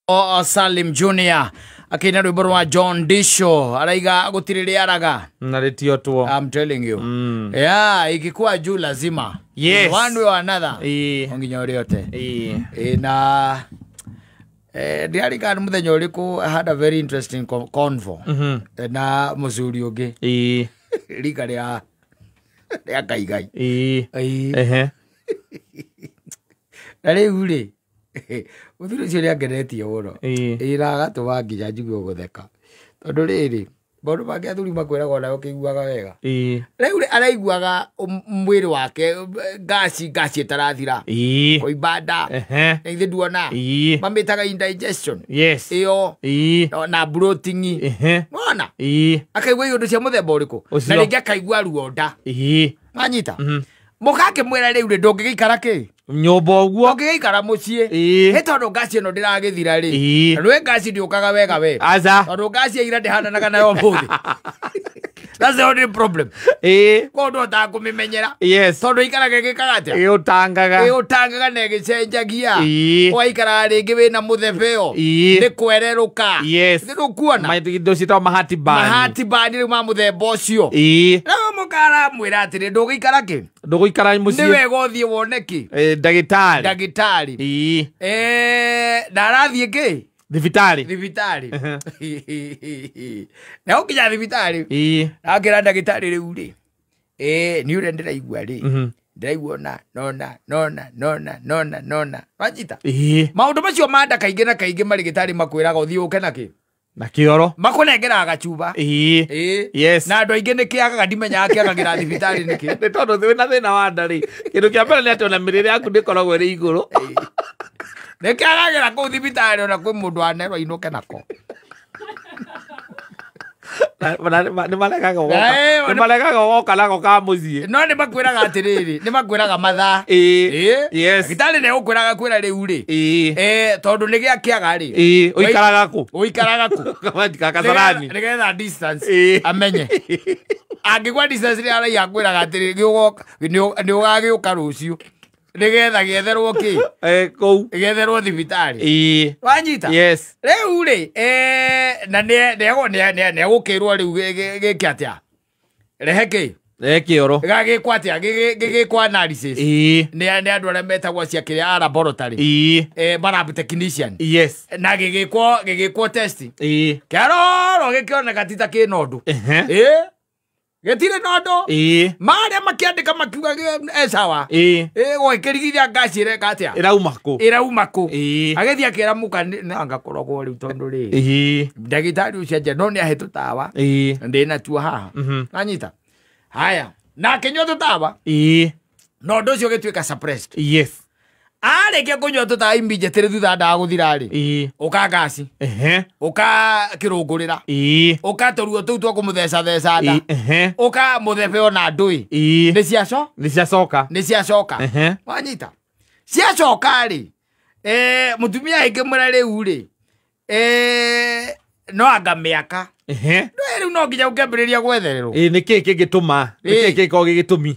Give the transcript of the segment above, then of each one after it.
Salim Junior akina rwimbo rwa John Disho araiga gutiriaraga na rĩtiotwo. I'm telling you. Yeah, ikikuwa juu lazima. Yes. One way or another. Onginya ũrĩote. Na ndiarikana mũthenya ũrĩkũ I had a very interesting convo na mũcuri ũngĩ rika rĩa Kaigai. Na rĩu rĩ mũthuri ũcio nĩangenetie mũno. Na agatũma nginya njigue gũtheka tondũ rĩrĩ maũndũ mangĩ athuri makwĩraga onawe ũkĩiguaga wega. Rĩu rĩ araiguaga mwĩrĩ wake ngaci ĩtarathira kũimba nda ithe nduona mamĩtaga indigestion. Yes. Ĩyo na bloating. Wona akaigua iũndũ cia mũthemba ũrĩkũ na rĩngĩ akaigua ruo nda. Wanyita mũkakĩmwĩra rĩu rĩ ndũngĩgĩikara kĩ nyũmba ũguo ũngĩgĩikara mũciĩ nĩ tondũ ngaci ĩno ndĩragĩthira rĩ na nĩwe ngaci ndĩũkaga wega we aca tondũ ngaci ya ira ndĩhananaga nayo ũmũthĩ. That's the only problem. Koguo ndũhotaga kũmĩmenyera. Yes. Tondũ ĩikaraga ĩgĩkaga atĩa? Ĩũtangaga. Ĩũtangaga na ĩgĩcenjagia. Ũgaikaraga rĩngĩ wĩna mũthebeo. Nĩ kwererũka. Yes. Nĩ ndũkuona? Indo ciĩtagwo mahatibani. Mahatibani rĩu ma mũthemba ũcio. Rĩu mũkaramwĩra atĩrĩ ndũgĩikara kĩ? Ndũgũikara mũciĩ. Nĩ wega ũthiĩ wone kĩ? Ndagĩtarĩ. Ndagĩtarĩ. Na arathiĩ kĩ? Thibitarĩ. Thibitarĩ. Na ũkinya thibitarĩ. Akĩra ndagĩtarĩ rĩu rĩ. Nĩ ũrĩa ndĩraigua rĩ. Ndĩraigua na nona nona nona nona nona. Wanyita? Maũndũ macio ma nda kaingĩ na kaingĩ marĩgĩtarĩ makwĩraga ũthiĩ ũke na kĩ? Na kĩoro. Makũnengeraga gacuba. Yes. Na andũ aingĩ nĩ kĩagaga ndimenyaga kĩagagĩra thibitarĩ nĩkĩ. Nĩ tondũ wĩna thĩna wa nda rĩ. Kĩndũ kĩa mbere nĩ atĩ ona mĩrĩre yaku ndĩkoragwo ĩrĩ igũrũ. Nĩ kĩagagĩra kũu thibitarĩ ona kwĩ mũndũ anerwo ainũke nako. Nĩ maregaga gũka nako ka mũciĩ. No nĩ makwĩraga atĩrĩrĩ, nĩ makwĩraga mathaa. Yes. Thibitarĩ nĩ gũkwĩraga kwĩra rĩu rĩ. Tondũ nĩ gĩa kĩaga rĩ. Ũikaraga kũ? Ũikaraga kũ? Kasarani. Nĩgetha distance amenye. Angĩgwa distance rĩ araiya akwĩraga atĩrĩ nĩ ũgagĩũka rũciũ. Nĩgetha gĩetherwo kĩ? Kũu. Gĩetherwo thibitarĩ. Wanyita? Yes. Rĩu rĩ, na nĩegũkĩrwo rĩu gĩke atĩa? Rehe kĩ? Rehe kĩoro. Gagĩkwo atĩa? Gĩgĩkwo analysis. Nĩ andũ arĩa metagwo cia kĩrĩa a laboratory. Lab technician. Yes. Na gĩgĩkwo test. Kĩarorwo gĩkĩoneka ti ta kĩna ũndũ. Gĩtirĩ na ũndũ. Marĩa makĩandĩka makiuga sawa. Gwĩkĩrigithia ngaci ĩreka atĩa? Ĩrauma kũ? Ĩrauma kũ? Agĩthiĩ akĩra mũka ngakoragwo rĩu tondũ rĩ. Ndagĩtarĩ ũcio anja no nĩ ahe tũtawa. Ndĩnatuo haha. Wanyita? Haya. Na akĩnyua tũtawa. Na ũndũ ũcio ũgĩtuĩka suppressed. Yes. Arĩkia kũnyua tũtawa immediately thutha ndawa gũthira rĩ. Ũka ngaci. Ũka kĩrũngũrĩra. Ũka tũruo tũu twa kũmũthecatheca nda. Ũka mũthebe ona ndũĩ. Nĩ ciaco? Nĩ ciacoka. Nĩ ciacoka. Wanyita? Ciacoka rĩ. Mũtumia ĩngĩmwĩra rĩu rĩ. No anga mĩaka. Ndũĩ rĩu no nginya ũkĩambĩrĩria gwethererwo. Nĩ kĩĩ kĩngĩtũma? Nĩ kĩĩ kĩngĩkorwo gĩgĩtũmi?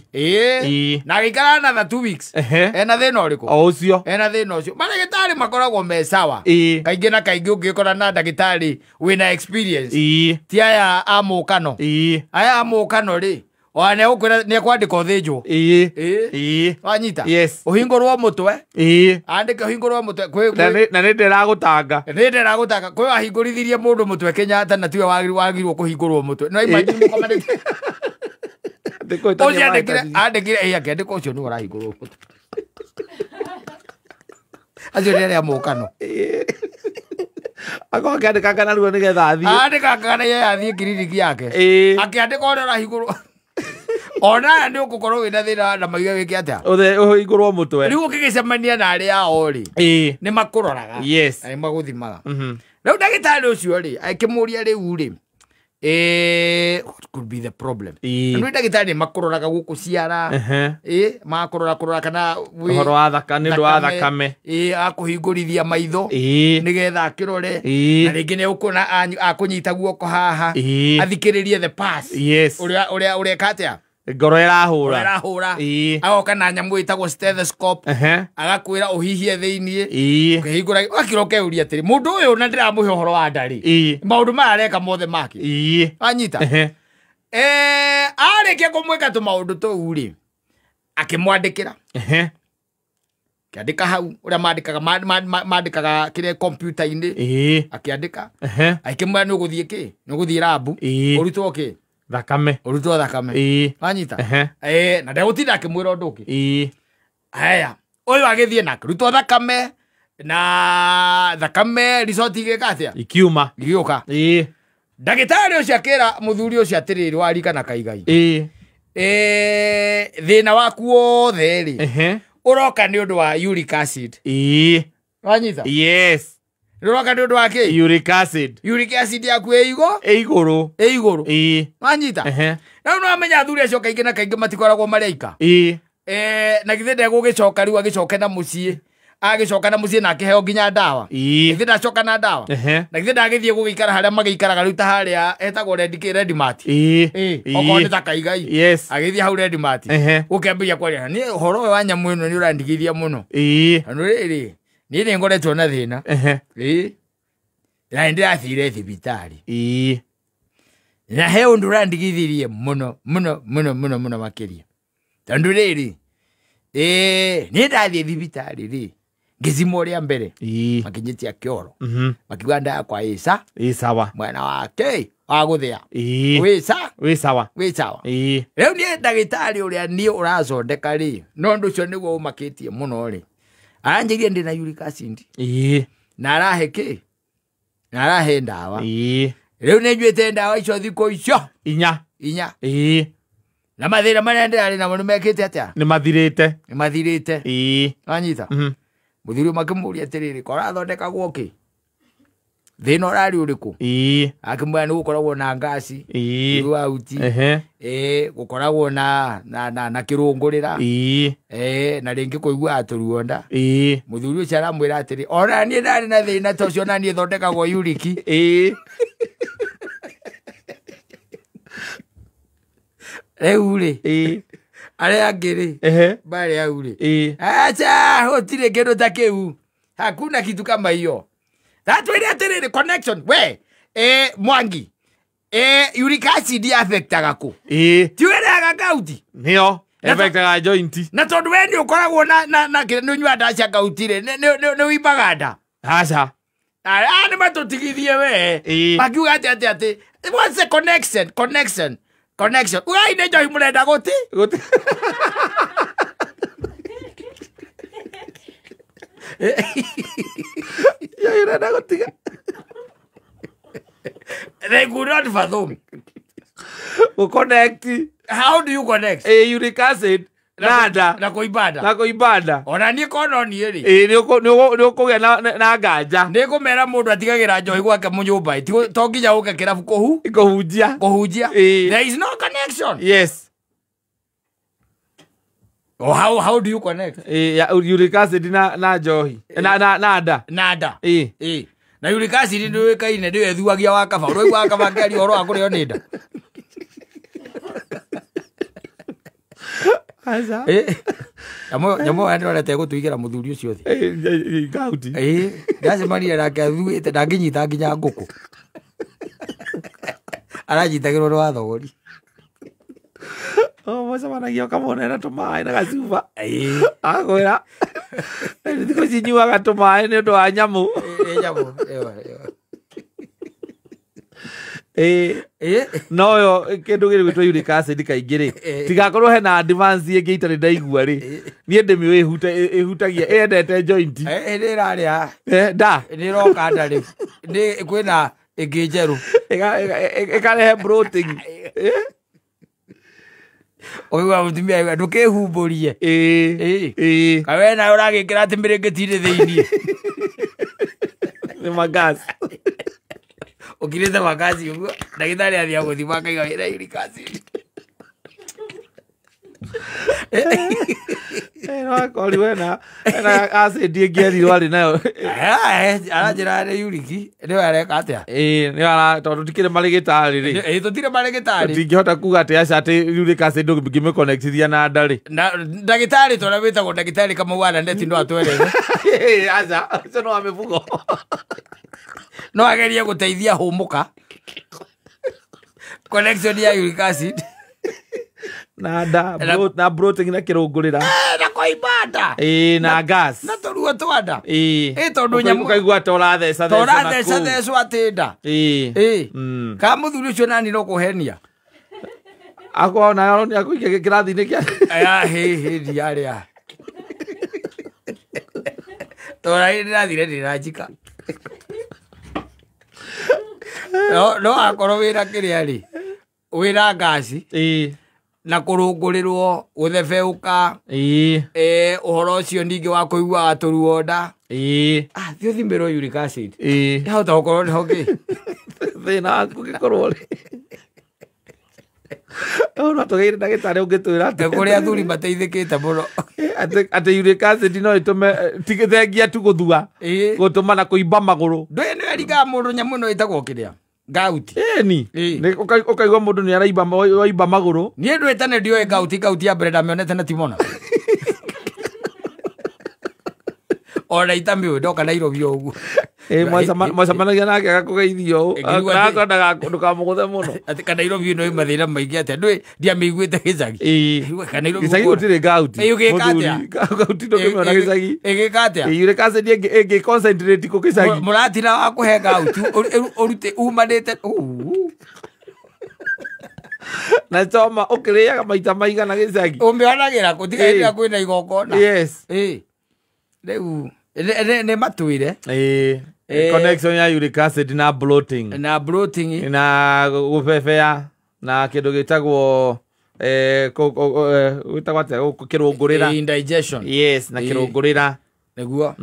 Na agĩikara another 2 weeks. Ena thĩna ũrĩkũ? O ũcio. Ena thĩna ũcio. Marĩgĩtarĩ makoragwo me sawa. Kaingĩ na kaingĩ ũngĩkora na ndagĩtarĩ wĩna experience. Ti aya a mũkano. Aya a mũkano rĩ. Ona nĩegũkwĩra nĩekwandĩka ũthĩnjwo. Wanyita? Yes. Ũhingũrwo mũtwe. Andĩke ũhingũrwo mũtwe. Na nĩ ndĩragũtanga. Nĩ ndĩragũtanga. Kwĩ wahingũrithirie mũndũ mũtwe Kenyatta na tiwe wagĩrĩirwo kũhingũrwo mũtwe. No imagine mũkomanĩte. Ũcio andĩkire akĩandĩka ũcio nĩwe ũrahingũrwo mũtwe. Acio nĩ arĩa mũkano. Akorwo akĩandĩkanga narua nĩgetha athiĩ. Andĩkanga na ye athiĩ kiriniki yake. Akĩandĩka ũrĩa ũrahingũrwo. Ona nĩ ũgũkorwo wĩna thĩna na mauge wĩke atĩa? Ũhingũrwo mũtwe. Rĩu ũkĩgĩcemania na arĩa ao rĩ. Nĩ makũroraga. Yes. Na nĩ magũthimaga. Rĩu ndagĩtarĩ ũcio rĩ, akĩmũria rĩu rĩ. What could be the problem? Nĩ ndagĩtarĩ nĩ makũroraga gũkũ ciara. Makũrora kũrora kana ũhoro wa thakame, nĩ ũndũ wa thakame. Akũhingũrithia maitho. Nĩgetha akĩrore. Na rĩngĩ nĩ ũkuona akũnyita guoko haha. Athikĩrĩrie the pulse. Yes. Ũrĩa ũreka atĩa? Ngoro ĩrahũra. Ĩrahũra. Ĩĩ. Agoka na nyamũ ĩtagwo stethoscope. Ehe. Agakwĩra ũhihie thĩiniĩ. Ĩĩ. Ũkĩhingũra ũgakira ũkeuria atĩrĩ mũndũ ũyũ na ndĩramũhe ũhoro wa nda rĩ. Ĩĩ. Maũndũ maya areka mothe make. Ĩĩ. Wanyita? Ehe. Arĩkia kũmwĩka tũmaũndũ tũu rĩ, akĩmwandĩkĩra. Ehe. Akĩandĩka hau ũrĩa mandĩkaga mandĩkaga kĩrĩa kompiuta-inĩ. Ĩĩ. Akĩandĩka. Ehe. Akĩmwĩra nĩ ũgũthiĩ kĩ? Nĩ ũgũthiĩ rabu. Ĩĩ. Ũrutwo kĩ? Thakame. Ũrutwo thakame. Ĩĩ. Wanyita? Ehe. Na ndegũtinda akĩmwĩra ũndũ ũngĩ. Ĩĩ. Haya, ũyũ agĩthiĩ na akĩrutwo thakame na thakame result igĩka atĩa? Ikiuma. Igĩũka. Ĩĩ. Ndagĩtarĩ ũcio akĩra mũthuri ũcio atĩrĩrĩ wa rika na kaigai. Ĩĩ. Thĩna waku wothe rĩ. Ehe. Ũroka nĩ ũndũ wa uric acid. Ĩĩ. Wanyita? Yes. Ũroka nĩ ũndũ wa kĩ? Uric acid. Uric acid yaku ĩ igũ? Ĩ igũrũ. Ĩ igũrũ. Ĩĩ. Wanyita? Ehe. Na rĩu nĩwamenya athuri acio kaingĩ na kaingĩ matikoragwo marĩ aika. Ĩĩ. Na githĩ ndegũgĩcoka rĩu agĩcoke na mũciĩ. Agĩcoka na mũciĩ na akĩheo nginya ndawa. Ĩĩ. Githĩ ndacoka na ndawa. Ehe. Na githĩ ndagĩthiĩ gũgĩikara harĩa magĩikaraga rĩu ta harĩa etagwo Red Mart. Ĩĩ. Ĩĩ. Okorwo nĩ ta Kaigai. Yes. Agĩthiĩ hau Red Mart. Ehe. Ũkĩambĩrĩria kwaria niĩ ũhoro ũyũ wa nyamũ ĩno nĩ ũrandigithia mũno. Ĩĩ. Tondũ rĩrĩ niĩ nĩ ngoretwo na thĩna. Ehe. Ĩĩ. Na nĩ ndĩrathire thibitarĩ. Ĩĩ. Na he ũndũ ũrandigithirie mũno mũno mũno mũno mũno makĩria. Tondũ rĩrĩ niĩ ndathiĩ thibitarĩ rĩ ngĩcimwo rĩa mbere. Ĩĩ. Makĩnjĩtia kĩoro. Mhm. Makiuga nda yakwa ĩ sa. Ĩ sawa. Mwena wake wa gũthĩa. Ĩĩ. Wĩ sa. Wĩ sawa. Wĩ sawa. Ĩĩ. Rĩu niĩ ndagĩtarĩ ũrĩa niĩ ũracondeka rĩ, no ũndũ ũcio nĩguo ũmakĩtie mũno rĩ. Aranjĩrire ndĩ na uric acid. Ĩĩ. Na arahe kĩ? Na arahe ndawa. Ĩĩ. Rĩu nĩ njuĩte ndawa icio thikũ icio. Inya. Inya. Ĩĩ. Na mathĩna marĩa ndĩrarĩ namo nĩ mekĩte atĩa? Nĩ mathirĩte. Nĩ mathirĩte. Ĩĩ. Wanyita? Mhm. Mũthuri ũmwe akĩmũũria atĩrĩrĩ, ko ũrathondekagwo kĩ? Thĩna ũrarĩ ũrĩkũ? Ĩĩ. Akĩmwĩra nĩ gũkoragwo na ngaci. Ĩĩ. Throughout. Ehe. Ĩĩ, gũkoragwo na kĩrũngũrĩra. Ĩĩ. Ĩĩ, na rĩngĩ kũiguaga tũruo nda. Ĩĩ. Mũthuri ũcio aramwĩra atĩrĩ, ona niĩ ndarĩ na thĩna ta ũcio, ona niĩ thondekagwo uric. Ĩĩ. Rĩu rĩ, Ĩĩ. arĩa angĩ rĩ, Ehe. marĩ hau rĩ. Ĩĩ. Acha, gũtirĩ kĩndũ ta kĩu. Hakuna kitu kama hiyo. Tatwĩre atĩrĩrĩ, connection, we, Mwangi, uric acid affectaga kũ? Ĩĩ. Ti wĩrĩhaga gout? Nĩyo. Affectaga joint. Na tondũ we nĩ ũkoragwo na kĩrĩa nĩ ũnyuaga ndawa cia gout rĩ, nĩ ũimbaga nda? Aca. Nĩ matũtigithie we. Ĩĩ. Makiuga atĩ, what's the connection? Connection. Connection. Ugai nĩ njohi mũrenda gũti? Gũti. Njohi ũrenda gũtiga. They could not fathom. Gũ-connect. How do you connect? Uric acid. Na nda. Na kũimba nda. Na kũimba nda. Ona niĩ korwo no niĩ rĩ. Ĩĩ, nĩ ũkũgĩa na nganja. Nĩ ngũmera mũndũ atigagĩra njohi gwake mũnyũmba ĩ. To nginya ũke kĩrabu Kũhunjia. Kũhunjia. Ĩĩ. There is no connection. Yes. Oh, how do you connect? Ĩĩ, ya uric acid na njohi. Na nda. Na nda. Ĩĩ. Ĩĩ. Na uric acid nĩ ũĩkaine nĩyo ĩthuagia wa kaba. Ũraigua wa kaba akĩaria ũhoro wa kũrĩo nĩ nda. Aca. Nyamũ ĩyo ndĩrorete gũtũigĩra mũthuri ũcio thĩ. Ĩĩ, gout. Ĩĩ, ndacemania nake athuĩte ndangĩnyita nginya ngũkũ. Aranyitagĩrwo nĩ wathogori. Oh, mũcemanagia ũkamuonera tũmaĩ na gacuba. Ĩĩ. Akwĩra, thikũ ici nyuaga tũmaĩ nĩ ũndũ wa nyamũ. Ĩĩ, nyamũ, ĩyo, ĩyo. Ĩĩ. Ĩĩ. No yo kĩndũ gĩgwĩtwo uric acid kaingĩ rĩ, tigakorwo hena advance ĩngĩ itarĩ ndaigua rĩ, niĩ ndĩmĩũĩ ĩhutagia, ĩendete joint. Ĩĩ, nĩ ĩrarĩa. Nda. Nĩ ĩroka nda rĩu. Nĩ kwĩna ĩngĩ njerũ. Ĩkarehe bloating. Ũkaigua mũtumia auga, ndũkĩhumbũrie. Ĩĩ. Ĩĩ. Ĩĩ. Kaĩ we nawe ũragĩkĩra atĩ mĩrĩngĩti irĩ thĩiniĩ. Nĩ magaci. Ũkirĩte magaci ũguo, ndagĩtarĩ athiĩ gũthima akaiga wĩna uric acid. No akorirwo ena acid ĩngĩ erirwo arĩ nayo. Aranjĩra nĩ uric nĩwe areka atĩa. Ĩĩ nĩ ara tondũ tikĩrĩ marĩgĩtarĩ rĩ. Ĩĩ tũtirĩ marĩgĩtarĩ. Tũtingĩhota kuga atĩ aca atĩ uric acid ndũngĩmĩconnectithia na nda rĩ. Na ndagĩtarĩ tũrĩa wĩtagwo ndagĩtarĩ Kamau wa Naneti no atwerere. Aca ũcio no wa mĩbugo. No agerie gũteithia hũmũka. Connection ya uric acid. Na nda na bloating na kĩrũngũrĩra. Na kũimba nda. Ĩĩ na gas. Na tũruo twa nda. Ĩĩ. Ĩĩ tondũ nyamũ ũkaigua ta ũratheca ta ũratheca thecwo atĩ nda. Ĩĩ. Ĩĩ. Ka mũthuri ũcio nani no kũhenia. Akorwo ona aronia kũikia kĩrathi-inĩ kĩa. Aya hĩ hĩ ndiarĩa. Tora ndĩrathire ndĩranjika. No akorwo wĩna kĩrĩa rĩ. Wĩna ngasi. Ĩĩ. Na kũrũngũrĩrwo gũthebeũka. Ĩĩ. Ũhoro ũcio ningĩ wa kũiguaga tũruo nda. Ĩĩ. Ah, thiĩ ũthimĩrwo uric acid. Ĩĩ. Yahota gũkorwo nĩho kĩ. Thĩna waku ũngĩkorwo rĩ. No tũgĩire ndagĩtarĩ ũngĩtwĩra atĩ Kũrĩ athuri mateithĩkĩte mũno. Atĩ uric acid no ĩtũme thengia tu gũthua. Ĩĩ. Gũtũma na kũimba magũrũ. Ndũĩ nĩ ĩringaga mũndũ nyamũ ĩno ĩtagwo kĩrĩa? Gout. Ĩni. Ũkaigua mũndũ nĩ araimba waimba magũrũ. Niĩ ndũĩ tene ndioĩ gout, gout ya mbere ndamĩonete na Timona. Ona itamĩũĩ ndoka Nairobi o ũguo. Mwacemanagia nake agakũgeithia ũũ. Akwendaga ndũkamũgũthe mũno. Atĩ ka Nairobi ĩno ĩ mathĩna maingĩ atĩa. Ndũĩ ndiamĩiguĩte gĩcagi. Ĩĩ. Ka Nairobi gĩcagi gũtirĩ gout. Ĩgĩka atĩa? Gout ndũngĩmĩona gĩcagi. Ĩgĩka atĩa? Uric acid ĩngĩ concentrate kũ gĩcagi. Mũratina wa kũhe gout ũrute umanĩte. Na choma ũkĩrĩaga maita maigana gĩcagi. Ũmĩonagĩra kũ tiga hĩndĩ ĩrĩa kwĩna igongona. Yes. Ĩĩ. Rĩu nĩ matwĩre. Ĩĩ. Connection ya uric acid na bloating. Na bloating. Na gũbebea na kĩndũ gĩtagwo gwĩtagwo atĩa kĩrũngũrĩra. Indigestion. Yes, na kĩrũngũrĩra. Nĩguo.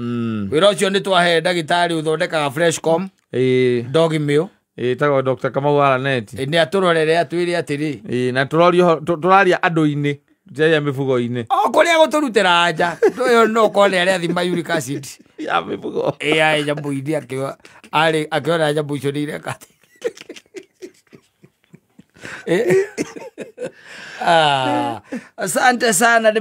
Wĩra ũcio nĩ twahe ndagĩtarĩ ũthondekaga Freshcom. Ĩĩ. Dog meal. Ĩtagwo Dr. Kamau wa Laneti. Nĩ atũrorere atwĩre atĩrĩ. Ĩĩ, na tũraria andũ-inĩ. Tũraria mĩbugo-inĩ. O kũrĩa gũtũrutĩra nja. Ũyũ no ũkone arĩa athima uric acid. Ya mĩbugo. Ĩĩ arĩ nyamũ-inĩ akĩona nyamũ icio nĩ ireka atĩ. Asante sana.